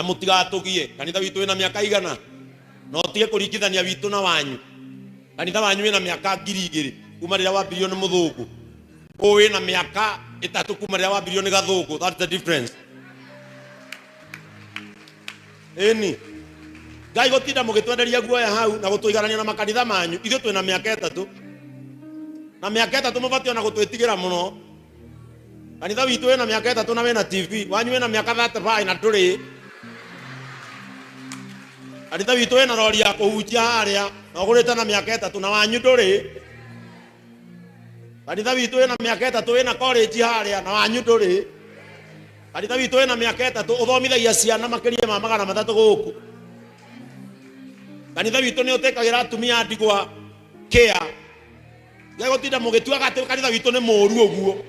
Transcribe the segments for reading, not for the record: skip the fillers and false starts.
Na mũtigatũgie kanitha witũ wĩna mĩaka igana, na ũtige kũringithania witũ na wanyu. Kanitha wanyu wĩna mĩaka 2000 kuma rĩrĩa wambirio nĩ mũthũngũ, ũũ wĩna mĩaka 3 kuma rĩrĩa wambirio nĩ gathũngũ. That's the difference. Ĩni Ngai gũtinda mũgĩtwenderia guoya hau na gũtũiganania na makanitha manyu. Ithuĩ twĩna mĩaka 3, na mĩaka 3 mũbatiĩ ona gũtwĩtigĩra mũno. Kanitha witũ wĩna mĩaka 3 na wĩna TV, wanyu wĩna mĩaka 35 na ndũrĩ. Kanitha witũ wĩna rori ya kũhunjia harĩa na ũgũrĩte na mĩaka 3 na wanyu ndũrĩ. Kanitha witũ wĩna mĩaka 3 wĩna college harĩa na wanyu ndũrĩ. Kanitha witũ wĩna mĩaka 3 ũthomithagia ciana makĩria ma 300 gũkũ. Kanitha witũ nĩ ũtĩkagĩra atumia a ndigwa kĩa. Tigai gũtinda mũgĩtuaga atĩ kanitha witũ nĩ mũũru ũguo.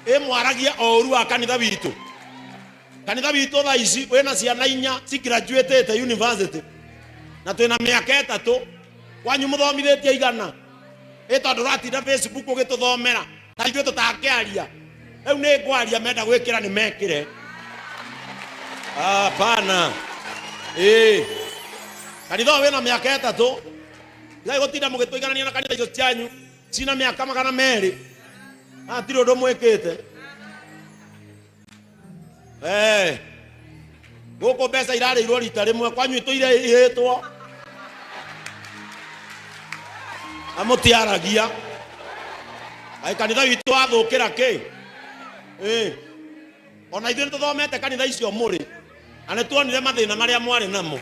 Ĩ mwaragia o ũru wa kanitha witũ. Kanitha witũ thaa ici wĩna ciana 4 cigraduatĩte university na twĩna mĩaka 3. Kwanyu mũthomithĩtie igana. Ĩ tondũ ũratinda Facebook ũgĩtũthomera ta ithuĩ tũtangĩaria. Rĩu nĩ ngwaria, menda gwĩkĩra nĩ mekĩre. Hapana. Ĩ kanitha ũyũ wĩna mĩaka 3. Tigai gũtinda mũgĩtũiganania na kanitha icio cianyu cina mĩaka 200. Hatirĩ ũndũ mwĩkĩte. Eh. Gũkũ mbeca irarĩirwo rita rĩmwe, kwanyu itũire ihĩtwo. Na mũtiaragia. Kaĩ kanitha witũ wathũkĩra kĩ? Ĩ. Ona ithuĩ nĩtũthomete kanitha icio mũrĩ, na nĩtuonire mathĩna marĩa mwarĩ namo.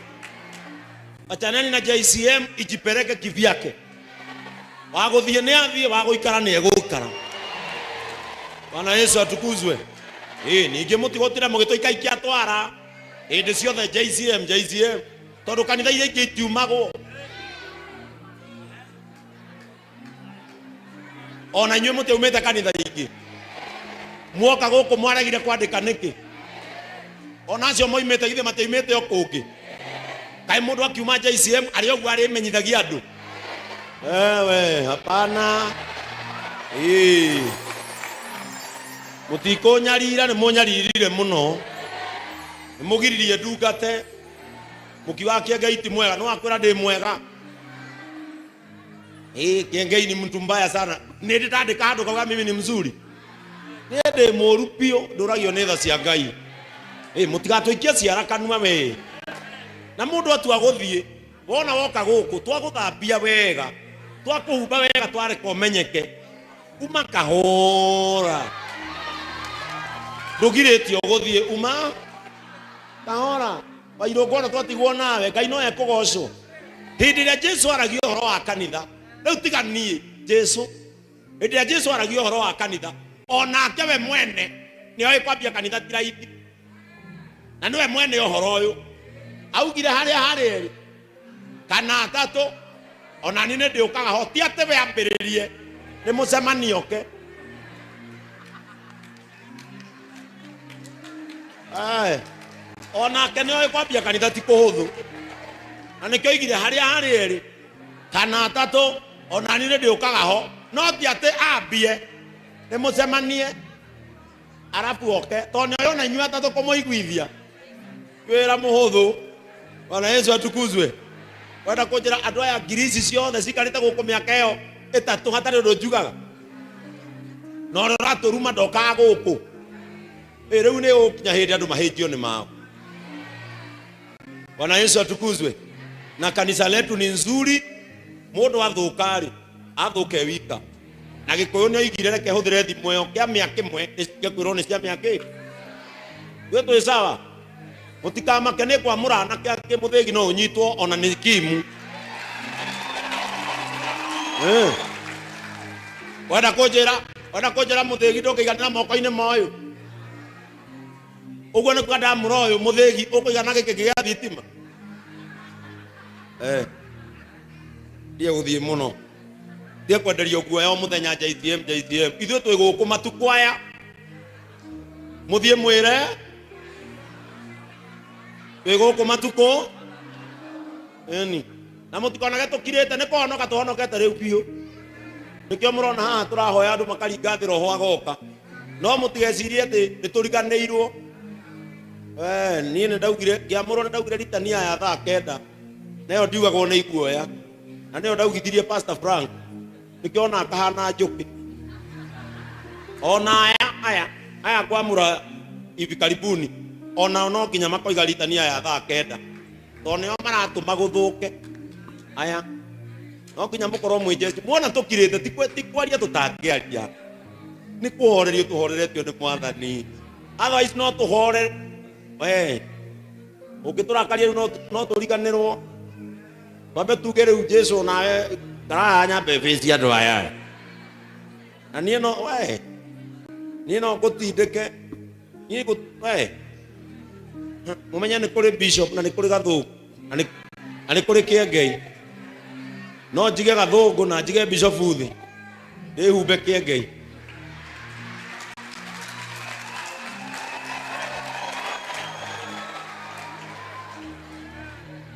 Achaneni na JCM ijipeleke kivyake. Wa gũthiĩ nĩ athiĩ, wa gũikara nĩ egũikara. Bwana Yesu atukuzwe. Ĩ ningĩ mũtigũtire mũgĩtũikaikia twara hĩndĩ ciothe JCM JCM, tondũ kanitha iria ingĩ itiumagwo. Ona inyuĩ mũtiaumĩte kanitha ingĩ, muoka gũkũ mwaregire kwandĩka nĩkĩ? Ona acio moimĩte githĩ matiaumĩte o kũngĩ? Kaĩ mũndũ akiuma JCM arĩ ũguo arĩmenyithagia andũ? Wewe hapana. Ĩĩ. Mũtikũnyarira, nĩ mũnyaririre mũno, nĩ mũgiririe ndungate. Mũkiugaga Kĩengei ti mwega, no akwĩra ndĩ mwega. Ĩĩ, Kĩengei ni mtu mbaya sana. Nĩ ndĩ ndandĩka handũ kauga mimi ni mzuri? Niĩ ndĩ mũru biũ, ndũragio nĩ tha cia Ngai. Ĩĩ, mũtigatũikie ciara kanua we. Na mũndũ atua gũthiĩ, wona woka gũkũ, twagũthambia wega, twakũhumba wega, twareka ũmenyeke. Uma kahora. Ndũgirĩtio gũthiĩ, uma kahora. Wairũngũ ona twatigwo nawe, Ngai no ekũgocwo. Hĩndĩ ĩrĩa Jesu aragia ũhoro wa kanitha, rĩu tiga niĩ Jesu, hĩndĩ ĩrĩa Jesu aragia ũhoro wa kanitha, onake we mwene nĩ oĩ kwambia kanitha ti raithi, na nĩwe mwene ũhoro ũyũ. Augire harĩa harĩ erĩ kana atatũ, ona niĩ nĩ ndĩũkaga ho, ti atĩ we ambĩrĩrie, nĩ mũcemanio oke. Ae. Onake nĩ oĩ kwambia kanitha ti kũhũthũ, na nĩkĩo oigire harĩa harĩ erĩ kana atatũ, ona niĩ nĩ ndĩũkaga ho, no ti atĩ ambie nĩ mũcemanie arabu oke, tondũ nĩ oĩ ona inyuĩ atatũ kũmũiguithia wĩra mũhũthũ. Bwana Yesu atukuzwe. Wenda kũnjĩra andũ aya ngiri ici ciothe cikarĩte gũkũ mĩaka ĩyo 3 hatarĩ ũndũ njugaga, na ũrĩa ũratũruma ndokaga gũkũ. Ĩ rĩu nĩ gũkinya hĩndĩ andũ mahĩtio nĩ mao. Bwana Yesu atukuzwe. Na kanitha letu ni nzuri, mũndũ athũka rĩ athũke wika. Na Gĩkũyũ nĩ oigire reke hũthĩre thimũ ĩyo kĩa mĩaka ĩmwe, nĩkwĩrwo nĩ cia mĩaka ĩ. Ithuĩ twĩ sawa, mũtikamake nĩ kwamũra anake angĩ, mũthĩgi no ũnyitwo ona nĩ kimu. Wenda kũnjĩra, wenda kũnjĩra mũthĩgi ndũngĩiganĩra moko-inĩ ma ũyũ? Ũguo nĩ kuga ndamũra ũyũ mũthĩgi ũkũigana gĩkĩ gĩa thitima? Ndiye gũthiĩ mũno, ndiye kwenderio guoya o mũthenya JCM JCM. Ithuĩ twĩ gũkũ matukũ aya, mũthiĩ mwĩre twĩ gũkũ matukũ ĩni, na mũtikonage tũkirĩte, nĩ kũhonoka tũhonokete rĩu biũ. Nĩkĩo mũrona haha tũrahoya andũ makaringa thĩ roho agoka, no mũtigecirie atĩ nĩ tũriganĩirwo. We, niĩ nĩ ndaugire ngĩamũrwo nĩ ndaugire ritania ya thaa kenda nayo ndiugagwo nĩ iguoya na nĩyo ndaugithirie Pastor Frank nĩkĩo ona akahana njũkĩ ona aya aya aya kwamũra hivi karibuni onao no nginya makoiga ritania ya thaa kenda tondũ nĩo maratũma gũthũke aya no nginya mũkorwo mwĩ njeci muona tũkirĩte ti ti kwaria tũtangĩaria nĩ kũhorerio tũhoreretio nĩ mwathani otherwise no tũhore we ũngĩtũrakaria rĩu no tũriganĩrwo twambe tuge rĩu jesu nawe ndaraya nyambe bĩci andũ aya na niĩ no we niĩ no ngũtindĩke niĩ ngũ we mũmenye nĩ kũrĩ bishop na nĩ kũrĩ gathũngũ na nĩ na nĩ kũrĩ kĩengei no njige gathũngũ na njige bishop thĩ ndĩhumbe kĩengei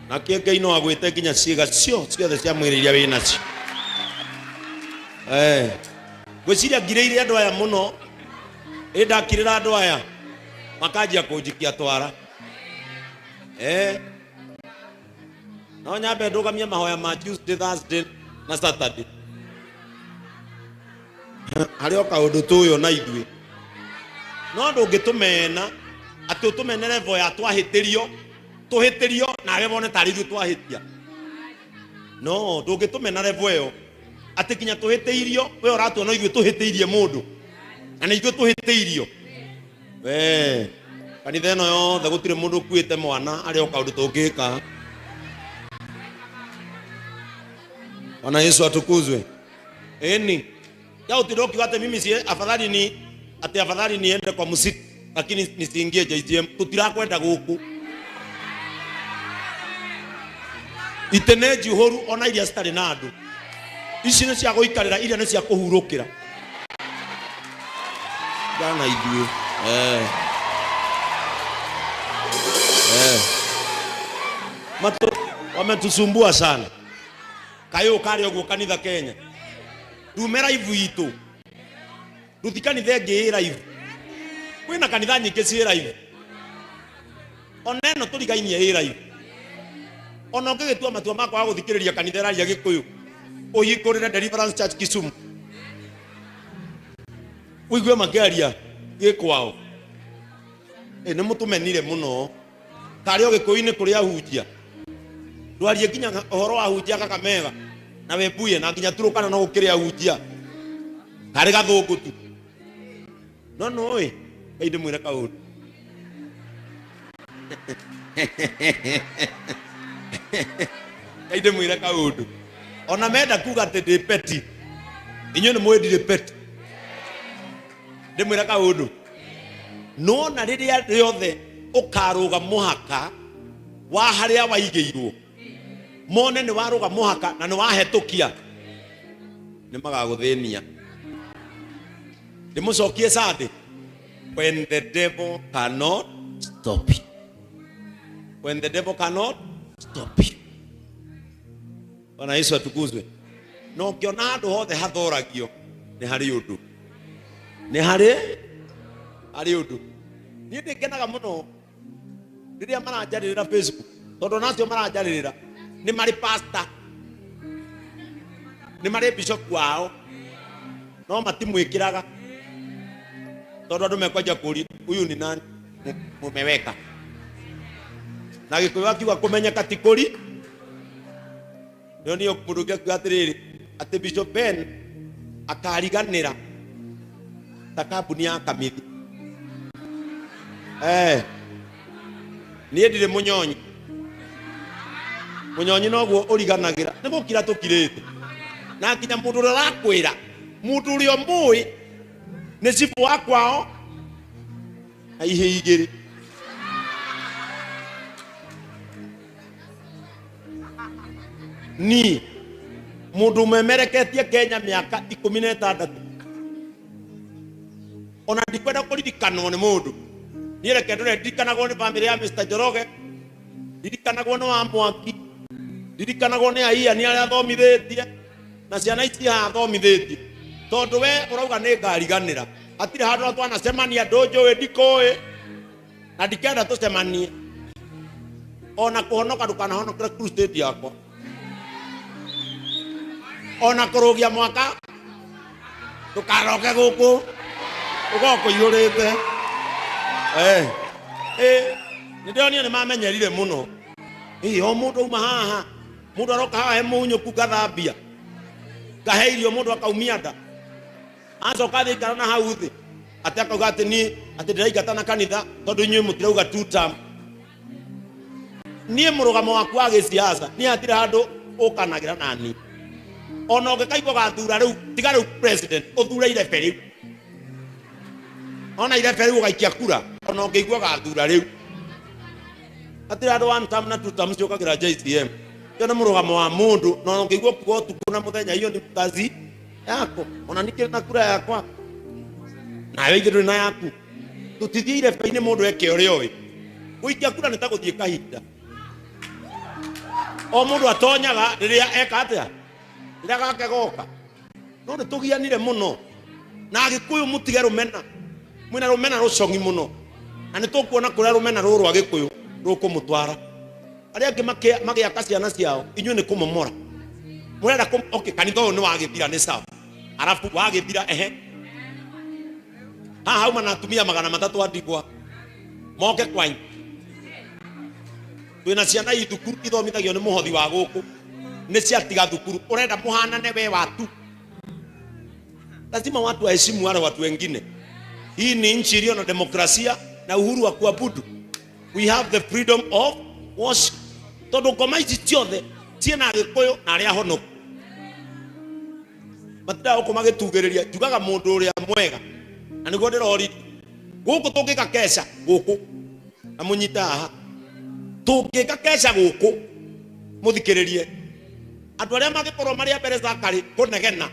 na kĩengei no agwĩte nginya ciĩga cio ciothe cia mwĩrĩ iria wĩ nacio. Eh, ngwĩciria ngirĩire andũ aya mũno ĩ ndakirĩra andũ aya makanjia kũnjikia twara. Eh, no nyambe ndũgamie mahoya ma Tuesday, Thursday na Saturday harĩ o kaũndũ tũyũ na ithuĩ no ndũngĩtũmena atĩ ũtũmene level ya twahĩtĩrio tũhĩtĩrio nawe wone tarĩ ithuĩ twahĩtia no ndũngĩtũmena level ĩyo atĩ nginya tũhĩtĩirio we ũratuona ithuĩ tũhĩtĩirie mũndũ na nĩ ithuĩ tũhĩtĩirio we kanitha ĩno yothe gũtirĩ mũndũ ũkuĩte mwana arĩ o kaũndũ tũngĩka. Bwana Yesu atukuzwe. Eni ya utinda ukiuga ati mimi si afadhali ni ati afadhali niende kwa msitu lakini nisiingie JTM tutirakwenda guku itene njiũhũru ona iria citarĩ na andũ ici nĩ cia gũikarĩra iria nĩ cia kũhurũkĩra gana ithuĩ eh. Eh. Matu, wametusumbua sana kayũ karĩ ũguo kanitha Kenya ndume raivu itũ nduthi kanitha ĩngĩ ĩ raivu kwĩna kanitha nyingĩ ciĩ raivu ona ĩno tũrigainie ĩ raivu ona ũngĩgĩtua matua ma kwaga gũthikĩrĩria kanitha ĩraria gĩkũyũ ũhingũrĩre Deliverance Church Kisumu ũigue makĩaria gĩkwao ĩ nĩ mũtũmenire mũno Tarĩ o Gĩkũyũ-inĩ kũrĩ ahunjia. Ndwarie nginya ũhoro wa ahunjia Kakamega na Webuye na nginya Turukana no gũkĩrĩ ahunjia. Karĩ gathũngũ tu. No nũĩ, Ngai ndĩmwĩre kaũndũ. Ngai ndĩmwĩre kaũndũ. Ona menda kuga atĩ ndĩ peti. Inyuĩ nĩ mũĩ ndirĩ peti. Ndĩmwĩre kaũndũ. Nona rĩrĩa rĩothe ũkarũga mũhaka wa harĩa waigĩirwo mone nĩ warũga mũhaka na nĩ wahetũkia nĩ magagũthĩnia ndĩmũcokie Sunday when the devil cannot stop you when the devil cannot stop you Bwana Yesu atukuzwe na ũngĩona handũ hothe hathoragio nĩ harĩ ũndũ nĩ harĩ harĩ ũndũ niĩ ndĩngenaga mũno rĩrĩa maranjarĩrĩra Facebook tondũ nacio maranjarĩrĩra nĩ marĩ pastor nĩ marĩ bishop wao no matimwĩkĩraga tondũ andũ mekwanja kũria huyu ni nani mumeweka na gĩkũyũ akiuga kũmenyeka ti kũri Nĩo nĩo mũndũ ũngĩ akiuga atĩrĩrĩ atĩ Bishop Ben akariganĩra ta kambuni ya Kamithi. Eh, niĩ ndirĩ mũnyonyi mũnyonyi noguo ũriganagĩra nĩ gũkira tũkirĩte na nginya mũndũ ũrĩa ũrakwĩra mũndũ ũrĩa ũmũĩ nĩ cibũ wa kwao na ihĩ igĩrĩ Ni mundu umemereketie Kenya miaka 16 ona ndikwenda kũririkanwo nĩ mũndũ niĩ reke ndũre ndirikanagwo nĩ bamĩrĩ ya Mr. Njoroge ndirikanagwo nĩ wa Mwangi ndirikanagwo nĩ Aia nĩ arĩa athomithĩtie na ciana ici haha athomithĩtie tondũ we ũrauga nĩ ngariganĩra hatirĩ handũ na twanacemania ndũnjũĩ ndikũĩ. Na ndikenda tũcemanie. Ona kũhonoka ndũkanahonokere crusade yakwa. Ona kũrũgia mwaka ndũkaroke gũkũ ũkorwo kũiyũrĩte. Eh, eh, nĩ ndĩronire nĩ mamenyerire mũno. Ĩ, o mũndũ auma haha, mũndũ aroka haha he mũhunyũku ngathambia, ngahe irio mũndũ akaumia nda. Acoka athiĩ aikara na hau thĩ, atĩ akauga atĩ niĩ atĩ ndĩraingatana kanitha tondũ inyuĩ mũtirauga two term. Niĩ mũrũgamo waku wa gĩsiasa niĩ hatirĩ handũ ũkanagĩra nani. Ona ũngĩkaigua gathura rĩu, tiga rĩu president, ũthure irebe rĩu. Ona irebe rĩu ũgaikia kura, ona ũngĩigua gathura rĩu. Hatirĩ handũ one term na two term ciũkagĩra JCM. Ũcio nĩ mũrũgamo wa mũndũ, na ona ũngĩigua kuga ũtukũ na mũthenya, hiyo ni kazi yako. Ona nikĩrĩ na kura yakwa, nawe ithe ndũrĩ na yaku. Tũtithiĩ irebe-inĩ mũndũ eke ũrĩa oĩ. Gũikia kura nĩ ta gũthiĩ kahinda. O mũndũ atonyaga rĩrĩa eka atĩa, rĩrĩa gake goka. No nĩ tũgianire mũno na Agĩkũyũ, mũtige rũmena, mwĩna rũmena rũcong'i mũno, na nĩ tũkuona kũrĩa rũmena rũrũ rwa Gĩkũyũ rũkũmũtwara. Arĩa angĩ magĩaka ciana ciao, inyuĩ nĩ kũmomora mũrenda. Okay, kanitha ũyũ nĩ wagĩthira, nĩ sawa, arabu wagĩthira, ehe, haha hauma na atumia 300 a ndigwa moke kwanyu. Twĩna ciana i thukuru ithomithagio nĩ mũhothi wa gũkũ, nĩ ciatiga thukuru, ũrenda mũhanane we watu. Lazima watu waheshimu wale watu wengine. Hii ni nchi iliyo na demokrasia na uhuru wa kuabudu. We have the freedom of worship. Tondũ ngoma ici ciothe ciĩna Agĩkũyũ na arĩa honoku matindaga gũkũ magĩtugĩrĩria. Njugaga mũndũ ũrĩa mwega, na nĩguo ndĩroririe gũkũ, tũngĩka keca gũkũ na mũnyite haha, tũngĩka keca gũkũ mũthikĩrĩrie, andũ arĩa mangĩkorwo marĩ a mbere Zakari kũnegena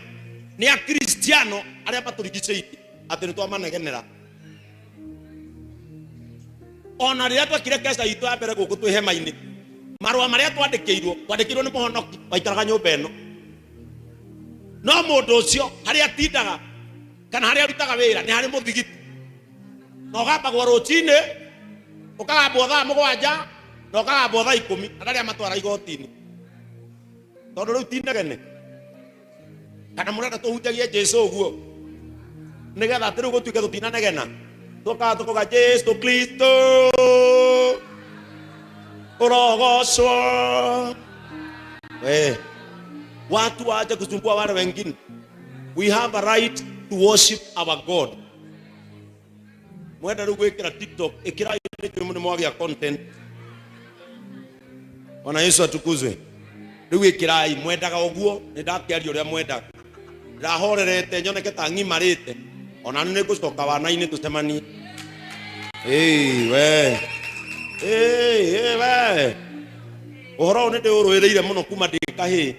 nĩ akristiano arĩa matũrigicĩirie atĩ nĩ twamanegenera. Ona rĩrĩa twekire keca itũ ya mbere gũkũ twĩ hema-inĩ, marũa marĩa twandĩkĩirwo, twandĩkĩirwo nĩ mũhonoki waikaraga nyũmba ĩno, no mũndũ ũcio harĩa atindaga kana harĩa arutaga wĩra nĩ harĩ mũthigiti, na ũgambagwo rũcinĩ, ũkagambwo thaa 7 na ũkagambwo thaa 10, na ndarĩ amatwara igoti-inĩ tondũ rĩu ti inegene. Kana mũrenda tũhunjagie Jesu ũguo nĩgetha atĩ rĩu gũtuĩke tũtinanegena, tũkaga tũkauga Jesu Kristo ũrogocwo. We, watu waache kusumbua wale wengine. We have a right to worship our God. Mwenda rĩu gwĩkĩra TikTok, ĩkĩra nĩ mwagĩa content. Bwana Yesu atukuzwe. Rĩu ĩkĩrai mwendaga ũguo, nĩ ndakĩaria ũrĩa mwendaga, ndĩrahorerete nyoneke ta ng'imarĩte, ona nĩ ngũcoka wana-inĩ tũcemanie. Ĩĩ, we. Ĩĩ, ĩĩ, we, ũhoro ũyũ nĩ ndĩũrũĩrĩire mũno kuma ndĩ kahĩĩ.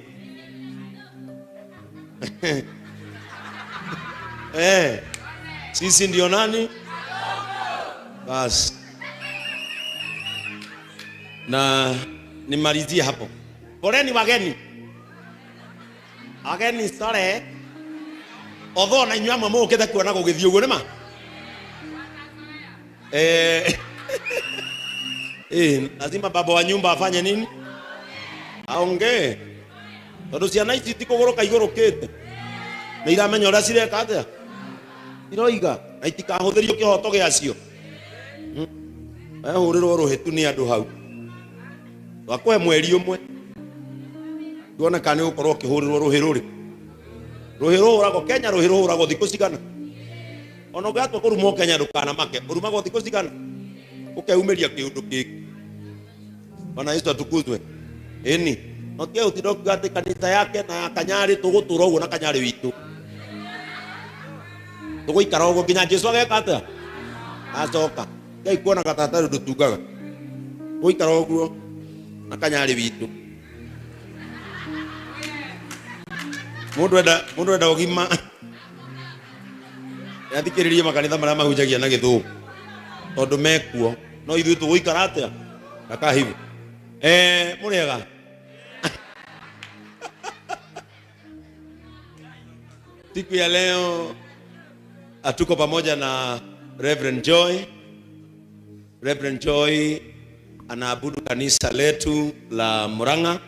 Eh, sisi ndio nani? Basi na nimalizie hapo. Poleni wageni, ageni sore otho na inyuĩ amwe mũũkĩte kuona gũgĩthiĩ ũguo nĩ ma. Eh, eh, lazima baba wa nyumba afanye nini? Aongee, tondũ ciana ici ti kũgũrũka igũrũkĩte, nĩ iramenya ũrĩa cireka atĩa, iroiga, na itikahũthĩrio kĩhoto gĩacio. Wehũrĩrwo rũhĩtu nĩ andũ hau, twakũhe mweri ũmwe tuone kana nĩ ũgũkorwo ũkĩhũrĩrwo rũhĩ. Rũrĩ rũhĩ rũhũragwo Kenya, rũhĩ rũhũragwo thikũ cigana? Ona ũngĩgatua kũrumwo Kenya, ndũkanamake, ũrumagwo thikũ cigana ũkeumĩria kĩũndũ kĩngĩ. Bwana Yesu atukuzwe. Ĩni, no tiga gũtinda ũkiuga atĩ kanitha yake na ya Kanyarĩ, tũgũtũra ũguo na Kanyarĩ witũ, tũgũikara ũguo nginya Jesu ageka atĩa, acoka. Ngai kuonaga ta hatarĩ ũndũ tugaga, tũgũikara ũguo na Kanyarĩ witũ. Mũndũ enda, mũndũ enda ũgima athikĩrĩrie makanitha marĩa mahunjagia na gĩthũngũ tondũ mekuo, no ithuĩ tũgũikara atĩa kaka hivi? Eh, mũrĩega. Siku ya leo hatuko pamoja na Reverend Joy. Reverend Joy anaabudu kanisa letu la Murang'a.